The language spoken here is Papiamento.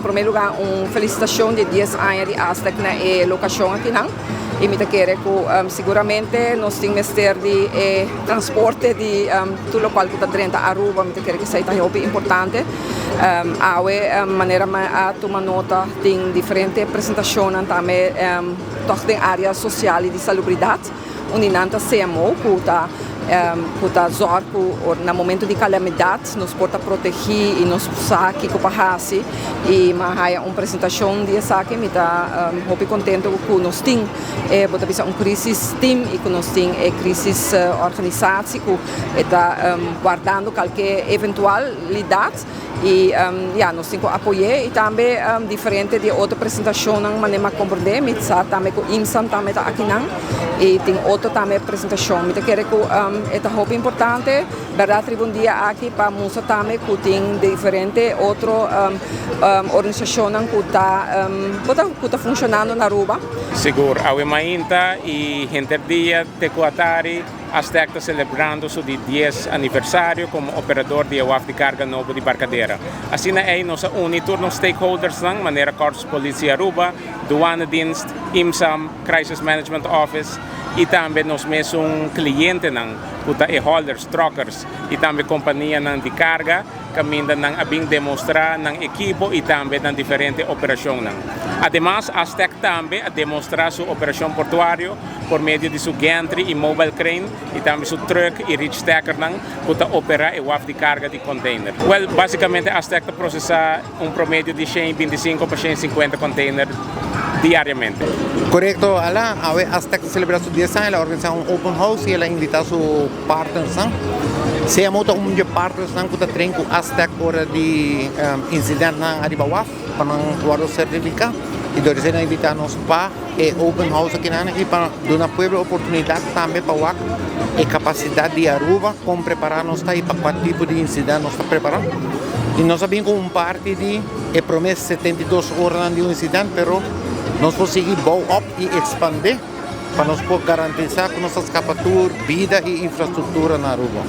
Prome lugar, un felicitacion di 10 aña di Astec na e locacion aki nan. Y mi ta kere cu siguramente nos tin mester di e transporte di tur locual cu ta drenta Aruba, mi ta kere cu esey ta hopi importante. Awe, manera mi a tuma nota, tin diferente presentacionnan tambe toch den area social y di salubridad. Un di nan ta CMO cu ta zorg cu na momento di calamidad nos por ta protegi y nos sa kico pa haci y m'a haya un presentacion di esaki. Mi ta hopi contento cu nos tin bo ta bisa un crisis team y cu nos tin e crisis organisatie cu ta wardando cualke eventualidad y ja, nos tin cu apoya y tambe diferente di otro presentacion, manera m'a comprende, mi sa tambe cu IMSAM tambe ta aki nan y tin otro tambe presentacion. Mi ta kere cu ta hopi importante, berdad, riba un dia aki pa mustra tambe cu tin diferente otro organisacion cu ta funcionando na Aruba. Sigur, awe mainta y henter dia te cu atardi, Astec ta celebrando su di 10 aniversario como operador di waf di carga nobo di Barcadera. Asina ey nos a uni tur nos stakeholders nan, manera Korps Politie Aruba, Douane Dienst, IMSAM, Crisis Management Office y tambe nos mesun cliente nan, cu ta e haulers, truckers y tambe compania nan di carga, caminda nan a bin demostra nan ekipo y tambe nan diferente operacion nan. Ademas, Astec tambe a demostra su operacion portuario por medio di su gantry y mobile crane y tambe su truck y reach stacker nan cu ta opera e waf di carga di container. Well, basicamente Astec ta procesa un promedio di 125 pa 150 container diariamente. Correcto, ala, awe Astec celebra su 10 aña, el a organisa un open house y el a invita su partners nan. CMO ta un di partners nan cu ta train cu Astec ora di incident nan ariba waf, pa nan wordo certifica. Y dor a invita nos pa e open house aki nan y pa duna pueblo oportunidad tambe pa wak e capacidad di Aruba, con prepara nos ta y pa cua tipo di incident nos ta prepara. Y nos a bin cu un parti di e prome 72 ora di un incident, pero nos por sigui bouw op y expande pa nos por garantisa cu nos ta scapa tur bida y infrastructura na Aruba.